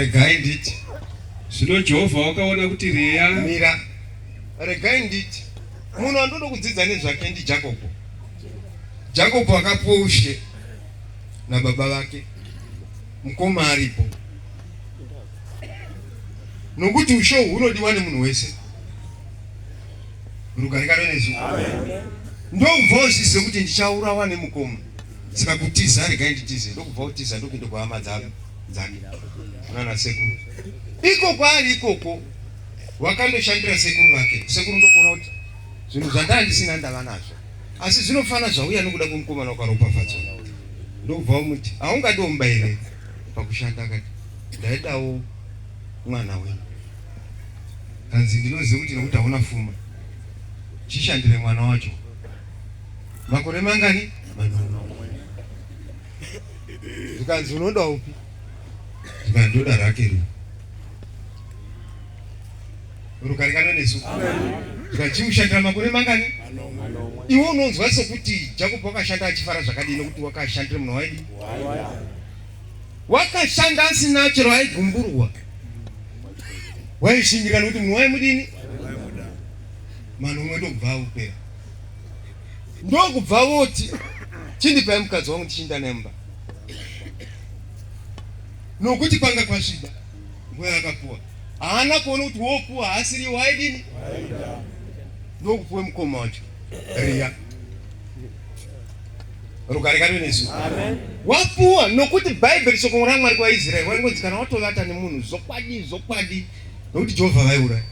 Regai nditi. Zvino Jehovha wakaona kuti Rea. Mira. Regai nditi. Munhu wandoda kudzidza nezvake ndiJakobho. Jakobho akapuwa ushe nababa vake. Mukoma aripo. Nokuti ushe uhu hunodiwa nemunhu wese. Rugare kare nesu. Ndokubva uzvizive kuti ndichaurawa nemukoma. Saka kutiza regai nditize. Ndokubva utiza ndokuenda kuhama dzake kunana sekuru. Iko kwaari ikoko wakandoshandira sekuru vake. Sekuru ndokuona kuti zvinhu zvandanga ndisina ndava nazvo. Asi zvinofana zvauya nokuda kwemukomana wakaropafadzwa. Ndokubva wamuti haungadiwo mubairo pakushanda akati ndaidawo mwana wenyu. Kanzi ndinoziva kuti nokuti hauna fuma. Chishandire mwana wacho. Makore mangani? Manomwe. Zvikanzi unoda upi? Zvikanzi ndoda Rakeri. Rukarikano nesu. Zvikanzi chimushandira makore mangani? Iwe unonzwa sekuti Jacob wakashanda achifara zvakadii nokuti wakashandira munhu waidii? Wakashanda asina chero aigumburwa. Waishingira nokuti munhu waimudini? Manomwe ndokubva akupera. Ndokubva voti chindipai mukadzi wangu ndichinda naye mumba. Nokuti kwanga kwasviba nguva yakapuwa. Haana kuona kuti wopuwa haasiri waidini? Ndokupuwe mukoma wacho Riya. Rugare kare nesu. Wapuwa nokuti Bhaibheri shoko raMwari kwaIsraeri waingonzi kana watovata nemunhu zvokwadi zvokwadi nokuti Jehovha vaiuraya.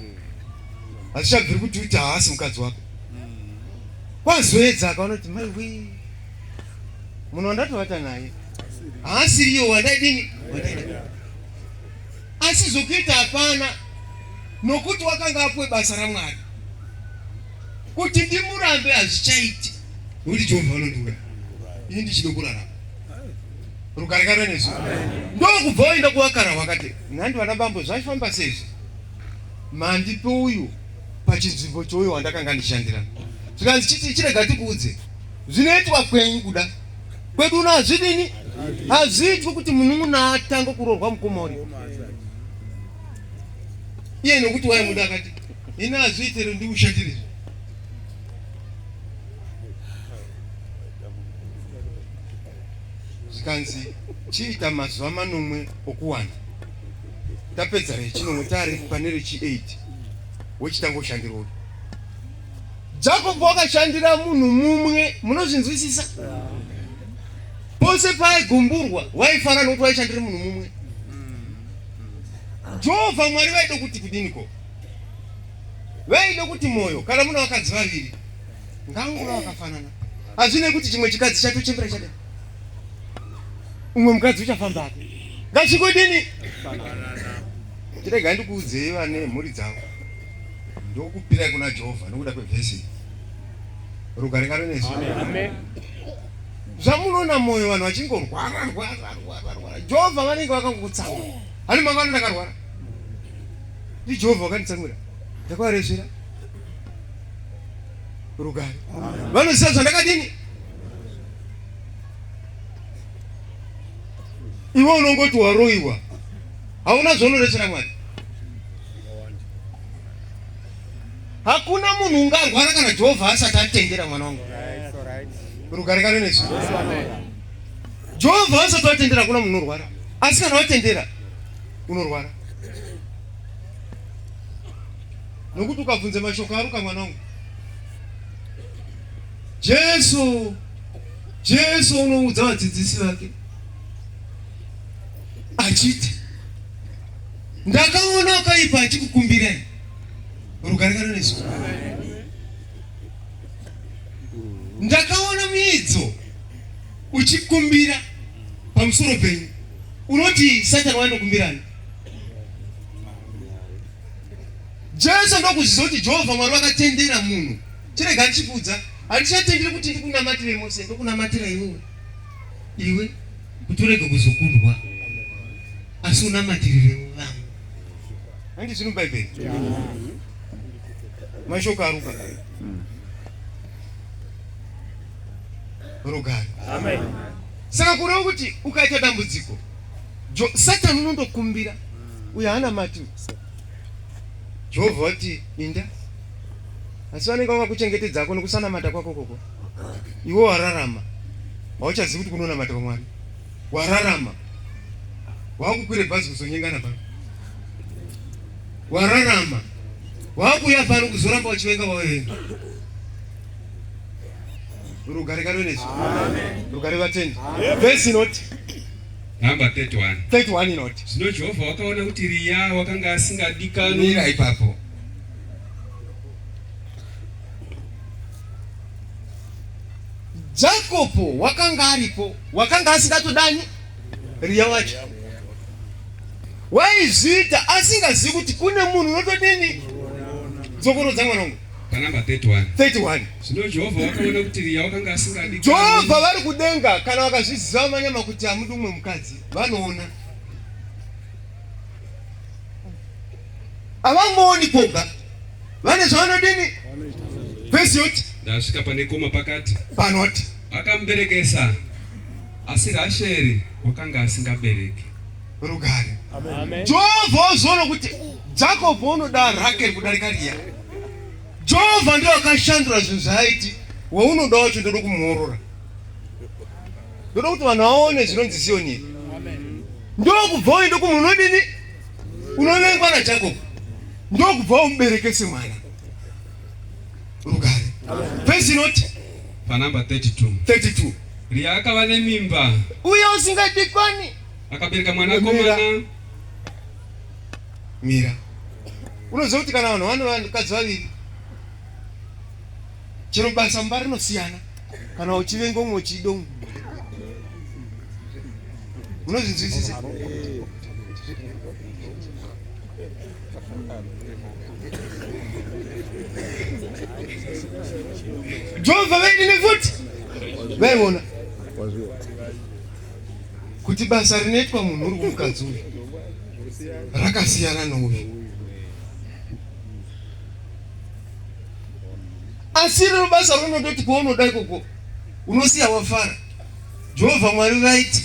Hazvichabviri kuti uti haasi mukadzi wako. Kwazoedza akaona kuti mai wee munhu wandatovata naye haasiriyo wandaidini wandaida. Asi zvokuita hapana nokuti wakanga apuwe basa raMwari. Kuti ndimurambe hazvichaiti nokuti Jehovha vanondiuraya ini ndichida kurarama. Rugare kare nesu. Ndokubva waenda kuwakara wakati nhandi vana bambo zvaifamba seizvi mandipe uyu pachinzvimbo chouyo wandakanga ndishandira. Zvikanzi chiti chirega tikuudze zvinoitwa kwenyu kuda kwedu uno hazvidini hazviitwi kuti munun'una atange kuroorwa mukoma uri iye nokuti waimuda akati ini hazviitire ndiushandire zvikanzi chiita mazuva manomwe okuwana tapedza rechinomwe tari pane rechi 8 wochitanga kushandira uyu Jakobho wakashandira munhu mumwe munozvinzwisisa pose paaigumburwa waifara nokuti waishandira munhu mumwe Jehovha Mwari vaida kuti kudiniko vaida kuti moyo kana muna vakadzi vaviri ngangova vakafanana hazvinei kuti chimwe chikadzi chatochembera chadai umwe mukadzi uchafamba hake ngazvikodini chirega ndikuudzei vane mhuri dzavo ndokupirai kuna Jehovha nokuda kwevhesi rugare ngaro nesu zvamunoona moyo vanhu vachingorwara rwara rwara rwara Jehovha vanenge vakangokutsamwa hani mangwana ndakarwara ndi Jehovha wakanditsamwira ndakavarezvera rugare vanoziva zvandakadini iwe unongoti waroiwa hauna zvaunoresera Mwari Hakuna munhu ungarwara kana Jehovha asati atendera mwana wangu. Rugare kare nesu. Jehovha asati atendera hakuna munhu unorwara. Asi kana watendera unorwara. Nokuti ukabvunza mashoko aruka mwana wangu. Jesu Jesu unoudza vadzidzisi vake achiti Ndakaona wakaipa achikukumbirai rugare kana nesu. Ndakaona muidzo uchikumbira pamusoro penyu. Unoti Satani waindokumbirani? Jesu ndokuziva kuti Jehovha Mwari vakatendera munhu. Chirega ndichikuudza, handichatenderi kuti ndikunamatire Mose, ndokunamatira iwewe. Iwe kuti urege kuzokundwa asi unamatirire vamwe handi zviri mubhaibheri mashoko aruka rugare saka kureva kuti ukaita dambudziko satani unondokumbira. Uyo haana mati. Jehovha wati inda. Asi vanenge vakakuchengetedza hako nokusanamata kwako koko. Iwe wararama. Hauchazivi kuti kunonamata kwaMwari. Wararama. Wakukwire bhazi kuzonyengana pano. Wararama. Wakuuya pano kuzoramba uchivenga wawevenga. Rugare karuve nesu. Rugare vatendi. Verse inoti Number 31. 31 inoti Zvino Jehovha wakaona kuti Riya wakanga asingadikanwi mira ipapo. Jakobo wakanga aripo, wakanga asingatodani Riya wacho. Waizviita asingazivi kuti kune munhu unotodini. Dzokorodza mwana wangu. Panamba 31. 31. Zvino Jehovha wakaona kuti Riya wakanga asingadikanwi. Jehovha vari kudenga kana vakazviziva manyama kuti hamudi umwe mukadzi vanoona. Havangooni poga. Vane zvavanodini? Vhesi yoti Ndasvika pane koma pakati. Panoti akamuberekesa, asi Rasheri wakanga asingabereki. Rugare. Jehovha ozoona kuti Jakobho unoda Rakeri kudarika Riya. Jehovha ndiye akashandura zvinhu zvaaiti waunoda wacho ndoda kumuorora. Ndoda kuti vanhu vaone zvinonzi Ziyoni iri. Ndokubva uende kumunhu unodini? Unovengwa naJakobho. Ndokubva umuberekese mwana. Rugare. Vhesi inoti Panamba 32. 32. Riya akava nemimba, Uye usingadikwani akabereka mwanakomana. Mira. Unoziva kuti kana vanhu vane vakadzi vaviri chero basa mumba rinosiyana kana uchivenga umwe uchida umwe unozvinzwisisa Jehovha vaidini futi vaiona kuti basa rinoitwa munhu uri kumukadzi uyu rakasiyana nouyu asi rino basa rinototi kwaunoda ikoko unosiya wafara Jehovha Mwari vaiti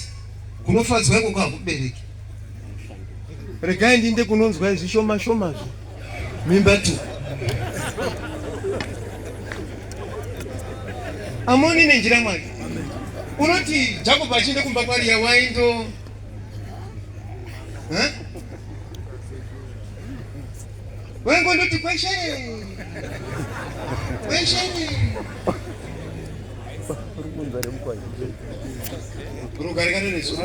kunofadzwa ikoko hakubereki regai ndiinde kunonzwa izvi shoma shomazvo mimba tu amoni nenjira Mwari unoti Jacob achienda kumba kwariya waindo waingondoti kweshere kweshere rugare kana nesu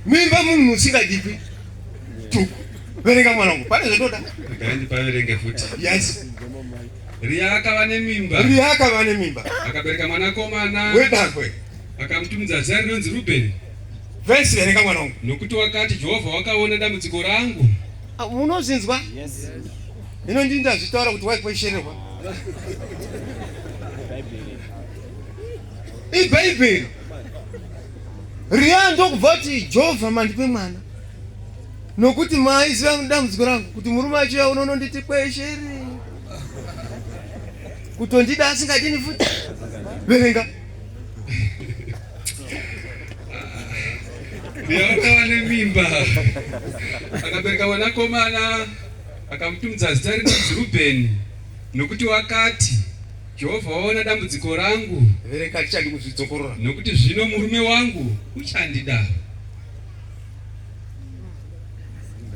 mimba munhu usingadikwi tuku verenga mwana wangu pane zvandoda Regai ndipaverenge futi. Yes. Riya akava nemimba. Riya akava nemimba. Akabereka mwanakomana. Wedangwe. Akamutumidza zita rinonzi Rubheni. Vesi verenga mwana wangu. Nokuti wakati Jehovha wakaona dambudziko rangu. Ah, munozvinzwa? Yes. Hino ndini ndazvitaura kuti waikweshererwa. Ibhaibheri. Riya ndokubva kuti Jehovha mandipe mwana. Nokuti maiziva dambudziko rangu kuti murume achiuya unononditi kweshere. Kutondida asingadini futi. Verenga. Riya akava nemimba. Akabereka mwanakomana akamutumidza zita rinonzi Rubheni nokuti wakati Jehovha waona dambudziko rangu. Verenga tichadi kuzvidzokorora. Nokuti zvino murume wangu uchandida.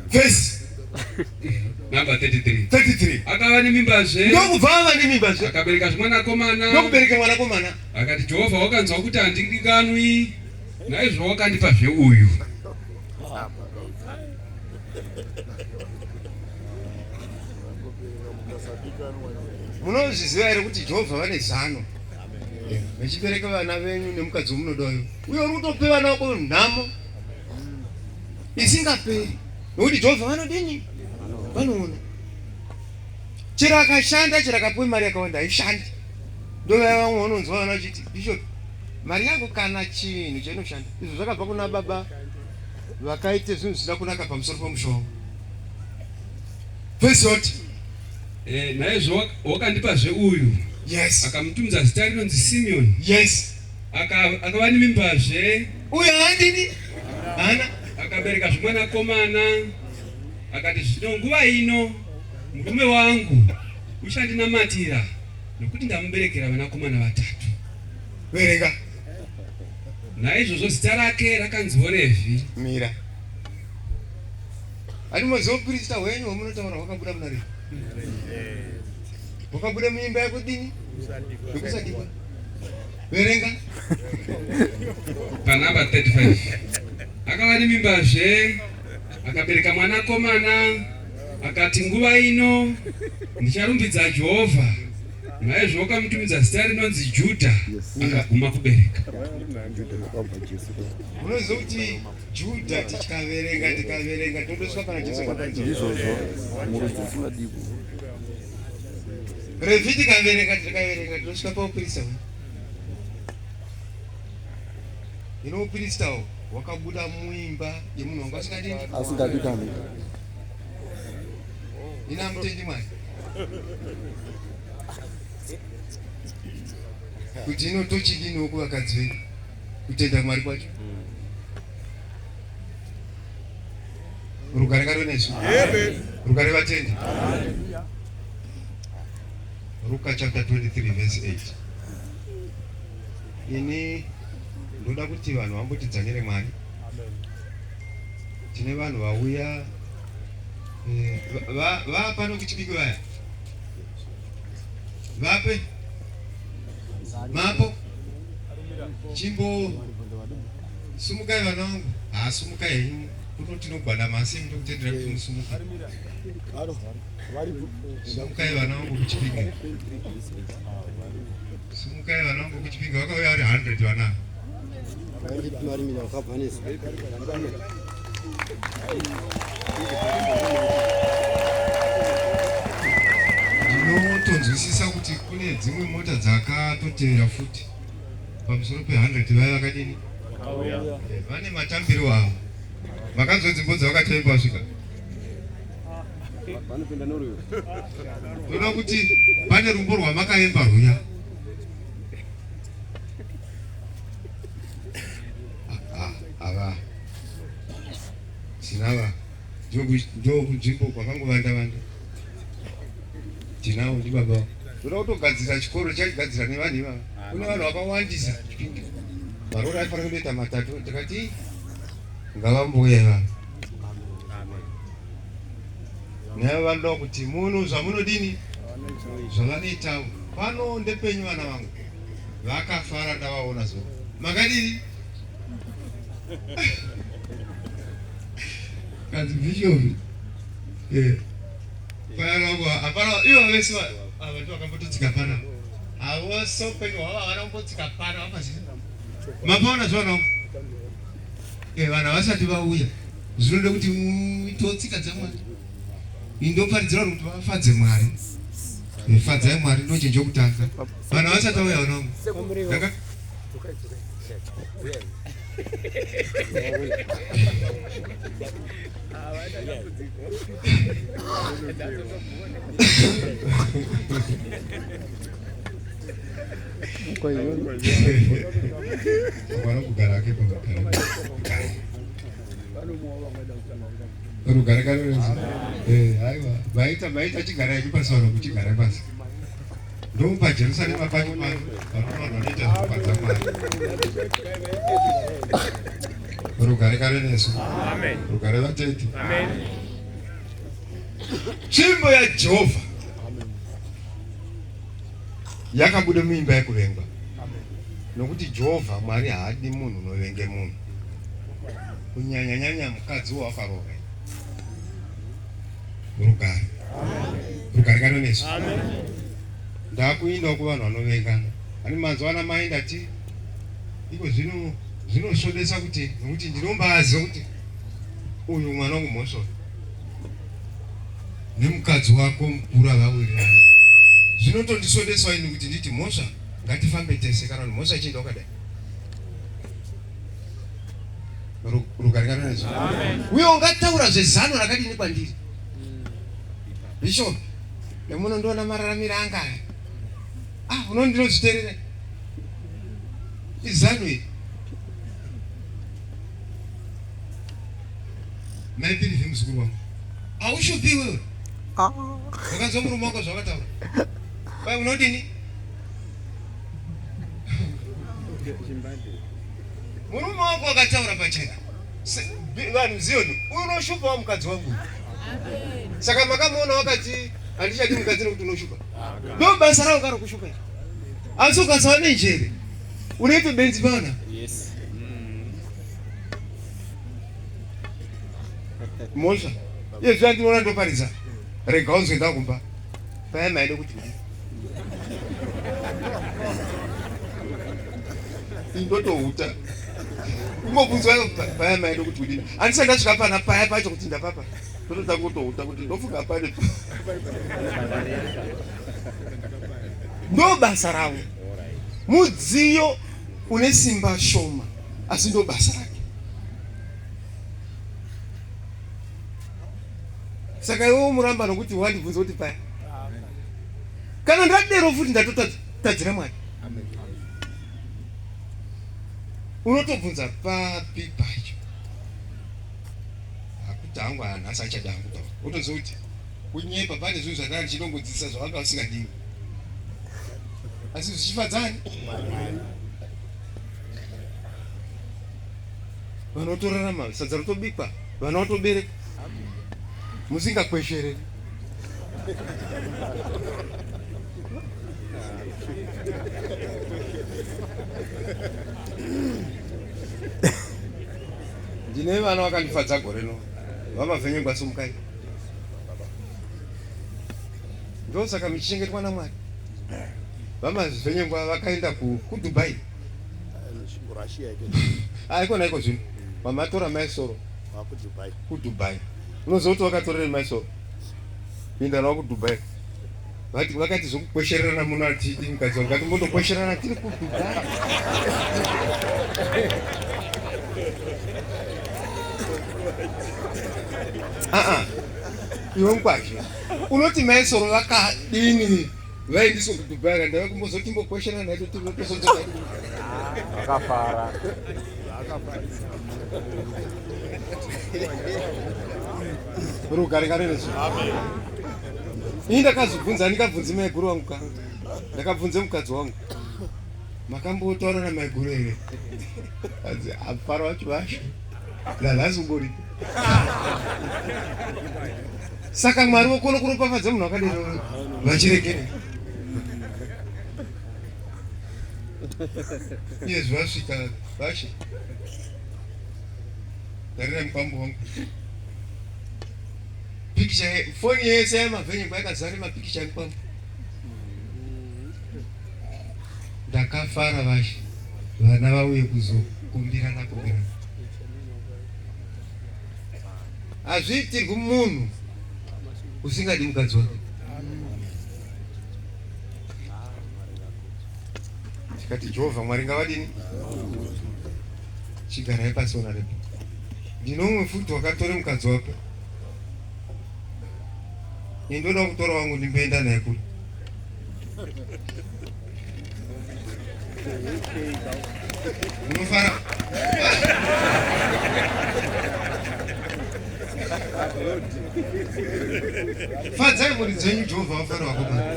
Verse Number 33. 33. Akava nemimbazve. Ndokubva ava nemimbazve. Akabereka mwanakomana. Ndokubereka mwanakomana. Akati Jehovha wakanzwa kuti handidikanwi, naizvo wakandipa zveuyu. Munozviziva here kuti Jehovha vane zano vechibereka vana venyu nemukadzi wamunodayo uye uri kutope vana vako nhamo isingaperi nokuti Jehovha vanodini vanoona chero akashanda chero akapiwe mari yakawanda haishandi ndovaya vamwe vanonzwa vana vachiti bishop mari yangu kana chinhu chainoshanda izvo zvakabva kuna baba vakaite zvinhu zvisina kunaka pamusoro pemusha wavo Verse what? Eh, naizvo wakandipazve uyu. Yes. Akamutumidza zita rinonzi Simeon. Yes. Akava nemimba zve. Uyu haandini? Haana. Akabereka zvimwanakomana, akati, Zvino nguva ino murume wangu uchandinamatira, nokuti ndamuberekera vanakomana vatatu. Verenga. Naizvozvo zita rake rakanziwo Revhi. Mira. Ani moziva upirisita hwenyu hwamunotaura hwakabuda muna Revhi? Hwakabuda muimba yakudini? Yokusadikwa. Verenga. Panhamba 35. Akava nemimbazve, akabereka mwanakomana, akati, Nguva ino ndicharumbidza Jehovha. Naizvo wakamutumidza zita rinonzi Judha, akaguma kubereka. Unoziva kuti Judha tikaverenga tikaverenga totosvika pana Jesu kwakadii? Ndizvozvo, murudzi usingadikwi. Revhi tikaverenga tikaverenga tinosvika pauprista hwe. Hino uprista hwo hwakabuda muimba yemunhu wanga asingadini? Asingadikani. Ina mutendi Mwari. Kuti ino tochidiniwo kuvakadzi vedu kutenda Mwari kwacho. Rugare ngaruve nesu. Rugare vatendi. Ruka chapter 23 verse 8. Ini ndoda kuti vanhu vambotidzanyire Mwari. Tine vanhu vauya eh, vapano kuchibiki vaya. Vape mapo chimbo sumukai vana vangu. Ha sumukai henyu kuno tinogwadama asi ndokutendera kuti musumuke. Sumukai vana vangu kuchipinge. Sumukai vana vangu kuchipinge vakauya vari 100 vana. Ndinotonzwisisa kuti kune dzimwe mota dzakatotevera futi pamusoro pe 100 vaya vakadini vane matambiro avo. Makanzwa dzimbo dzavakatemba vasvika. Ndoda kuti pane rumbo rwamakaemba rwuya. Ava tinava ndokunzvimbo kwakangovanda vanda tinawo ndibaba ndoda kutogadzira chikoro chachigadzira nevanhu ivava kune vanhu vakawandisa chipinge marori aifanira kundoita matatu tikati ngavambouya ivava Naivo vanoda kuti muno zvamunodini zvavanoitawo pano ndepenyu vana vangu vakafara ndavaona zuva makadini kanzi bhishopi eh. Hapana ivo vese ava ndivo vakambototsika pana avo upenyu hwavo havana kumbotsika pano vakaziva mapaona zvavana vangu eh, vanhu havasati vauya Zvinoda kuti muitewo tsika dzaMwari. Ini ndoparidzira vanhu kuti vafadze Mwari. Eh, fadzai Mwari ndo chinhu chokutanga. Vanhu vasati vauya vana vangu. Ndaka Kugara ake pamugara. Rugare karurenzi. Eh, haiwa. Vaita vaita chigarai pasi vanhu kuchigara pasi. Ndopa Jerusarema pacho pano vanhu vanoita zvekufadza Mwari. Rugare karurenzi. Amen. Rugare vatete. Amen. Tsvimbo yaJehovha yakabuda muimba yekuvengwa. Nokuti Jehovha Mwari haadi munhu unovenge munhu. Kunyanya nyanya mukadzi wawakaroora. Rugare. Rugare kano nesu. Ndakuindawo kuvanhu vanovengana. Ani manzwa ana mai ndati iko zvino zvinosvodesa kuti nokuti ndinombaziva kuti uyu mwana wangu mhosva nemukadzi wako mukuru avawirirana zvinotondisodeswa ini kuti nditi mhosva ngatifambe tese kana kuti mhosva ichienda wakadai rugare nezvo uye ungataura zvezano rakadini kwandiri bishop nemunondiona mararamiro anga aya ah unondinozviterera izano iri. Maipirifi muzukuru wangu. Haushupi iwewe. Wakanzwa murume wako zvakataura. Pai unodini? Murume wako akataura pachena. Vanhu Zioni, uyu unoshupa wa mukadzi wangu. Saka makamuona wakati handichadi mukadzi nekuti unoshupa. Ndo basa rako karo kushupa. Asi ukasava nenjere unoita benzi bana. Yes. Mhosva. Iye zviya ndinoona ndoparidza. Rega uzoenda kumba. Paya maida kuti kudii? Indotohuta. Kungobvunzwa paya maida kuti kudii? Handisati ndasvika pana paya pacho kuti ndapapa. Ndototanga kutohuta kuti ndofunga pane. Ndo basa ravo. Mudziyo une simba shoma asi ndo basa rake. Saka iwe umuramba nokuti wandibvunza kuti paya. Kana ndadero futi ndatotadzira Mwari. Unotobvunza papi pacho. Hakuti hangu nhasi achada hangu taura. Wotonzwa kuti kunyepa pane zvinhu zvandanga ndichidongodzidzisa zvavanga vasingadiwi. Asi zvichifadzani? Vanotorarama sadza rotobikwa, vana votobereka. Musingakweshereri. Ndine vana vakandifadza gore no. Vamavhenyengwa somukai. Ndosaka muchichengetwa naMwari. Vamavhenyengwa vakaenda kuDubai. Aikona iko zvino. Vamatora maisoro. KuDubai. KuDubai. Unoziva kuti vakatorere maisoro. Kuenda navo kuDubai. Vati vakati zvokukweshererana muno atidi mukadzi wangu ngati mbondokwesherana tiri kuDubai. Ah ah. Iwe mkwazhe. Unoti maisoro vakadini vaendiswa kuDubai kana ndava kumbozoti mbokwesherana naito tiri tosodzoka. Vakafara. Rugare ngare nesu. Amen. Ini ndakazvibvunza ndikabvunze maiguru wangu ka. Ndakabvunze mukadzi wangu. Makambotaura namaiguru here? Anzi apfara wacho vasho. Nanhasi ungoripo. Saka Mwari wokona kuropafadza munhu akadero vachiregere. Iye zvasvika vashe. Tarira mukwambo wangu. Pikicha foni yese yamavhenyu yakazara mapikicha emukwambo. Ndakafara vashe vana vauye kuzokumbirana kumbirana. Hazviitirwi munhu usingadi mukadzi wake. Tikati Jehovha Mwari ngavadini? Chigarai pasi ona repo. Ndine umwe futi wakatore mukadzi wako. Ini ndoda kutora wangu ndimboenda naye kure. Munofara? Fadzai mhuri dzenyu Jehovha vafara vakomana.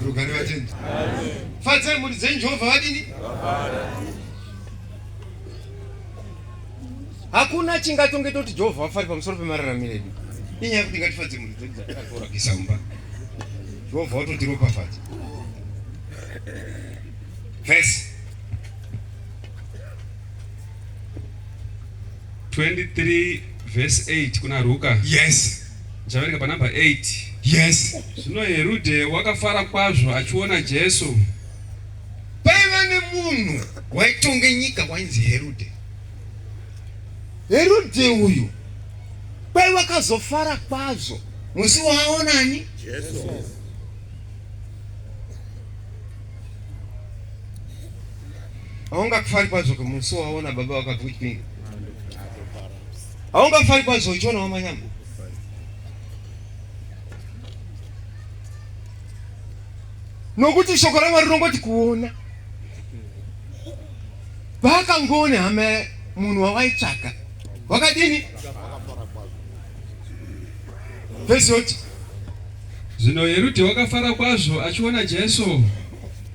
Rugare vatendi. Fadzai mhuri dzenyu Jehovha vadini? Hakuna chingatonge toti Jehovha vafari pamusoro pemararamiro edu. Inyaya yekuti ngatifadze mhuri dzedu dzatakatora kuisa mumba. Jehovha watotiropafadza. Verse 23 verse 8 kuna Ruka. Yes. Ndichaverenga panumber 8. Yes. Zvino Herudhe wakafara kwazvo achiona Jesu. Paiva nemunhu waitonga nyika wainzi Herudhe. Herudhe uyu kwai wakazofara kwazvo musi waaonani Jesu. Haungafari kwazvo musi waona baba wakabva kuchipinge. Haungafari kwazvo uchiona wamanyama. Nokuti shoko raMwari rinongoti kuona. Paakangoone hama munhu wawaitsvaka wakadini? Vhesi yoti Zvino Herudhi wakafara kwazvo achiona Jesu,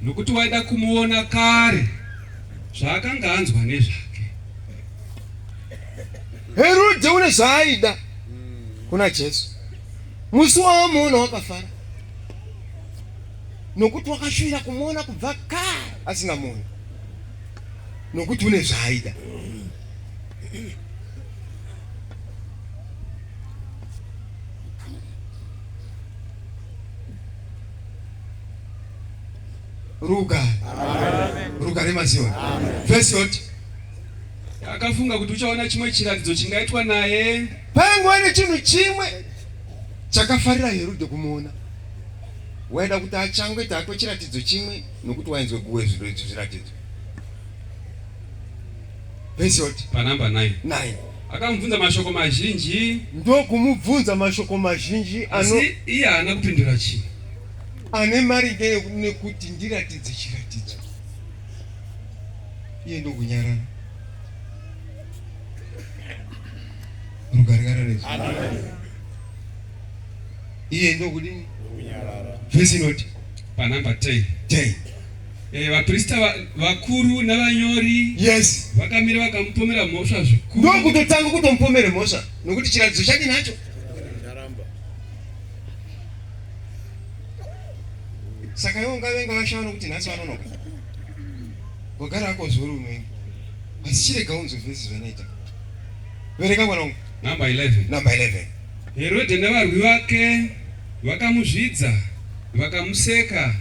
nokuti waida kumuona kare, zvaakanga anzwa nezvake. Herudhi une zvaaida kuna Jesu. Musi waamuona wakafara, nokuti wakashuvira kumuona kubva kare asingamuoni, nokuti une zvaaida. Rugare, rugare mazioni. Vhesi yoti Akafunga kuti uchaona chimwe chiratidzo chingaitwa naye. Paingova nechinhu chimwe chakafarira Herudhe kumuona. Waida kuti achangwe takwe chiratidzo chimwe nokuti wainzwe guwe zviratidzo. Vhesi yoti Panamba 9. 9 Akamubvunza mashoko mazhinji, ndokumubvunza mashoko mazhinji ano asi iye haana kupindura chinhu. Ane maringe nekuti ndiratidze chiratidzo, iye ndokunyarara. Rugare ngararezo. Iye ndokudini? Vhesi inoti Panamba 10. 10. Vaprista vakuru navanyori Yes. vakamira vakamupomera mhosva zvikuru. Ndokutotanga kutomupomere mhosva nokuti chiratidzo chake nacho. Saka iwo ungavenga vashava nokuti nhasi vanonoka. Wagara hako zori unoenga. Asi chirega unzwe vhesi zvanoita. Verenga mwana wangu. Number 11. Number 11. Herodhe navarwi vake vakamuzvidza, vakamuseka,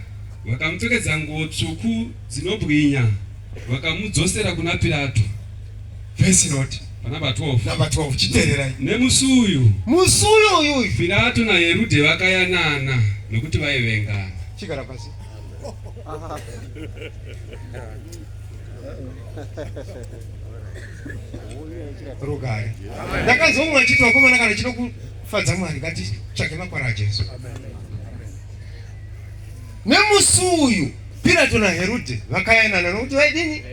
vakamupfekedza nguo tsvuku dzinobwinya, vakamudzosera kuna Pirato. Vhesi inoti Panamba 12. Number 12 chiteererai. Nemusi uyu Musi uyu uyu uyu. Pirato naHerudhe vakayanana nokuti vaivengana. Chigara pasi. Rugare. Ndakanzwa mumwe achiti vakomana kana chino kufadza Mwari ngatitsvage makwara aJesu. Nemusi uyu Pirato naHerudhe vakayanana nokuti vaidini?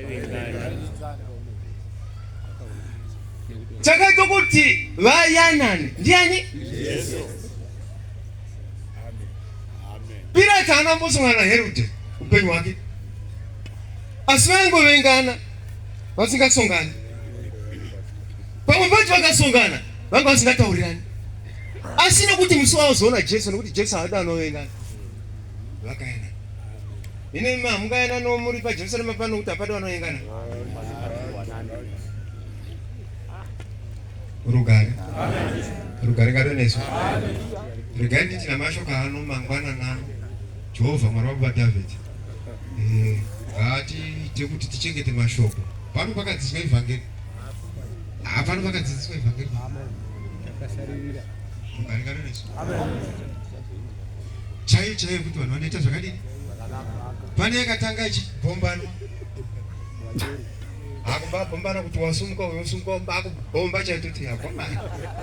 Chakaita kuti vayanane ndiani? Pirato haana kumbosangana naHerudhe upenyu hwake, asi vaingovengana vasingasongani. Pamwe pacho vakasongana vanga vasingataurirani, asi nokuti musi waozoona Jesu, nokuti Jesu haadi anovengana, vakayanana. Ine imi hamungayananiwo muri paJerusarema pano nokuti hapadi vanovengana. Rugare, rugare ngaruve nesu. Regai nditi namashoko ano mangwananano, Jehovha Mwari wababa Dhavhidhi, ngatiite kuti tichengete mashoko. Pano pakadzidziswa ivhangeri, hapano pakadzidziswa ivhangeri. Rugare ngaruve nesu. Chaiyo chaiyo kuti vanhu vanoita zvakadini? Pane yakatanga ichibhombanwa akubabhombana kuti wasumuka uyo osumuka akubhomba chaitoti akomana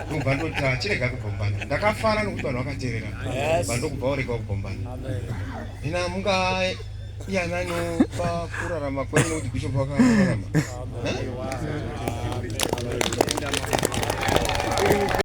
ndobva ndoti achirega kubhombana. Ndakafara nokuti vanhu vakateerera, bva ndokubva urega kubhombana. Ina munga yanano pakurarama kwenyu nokuti bishop vakararama.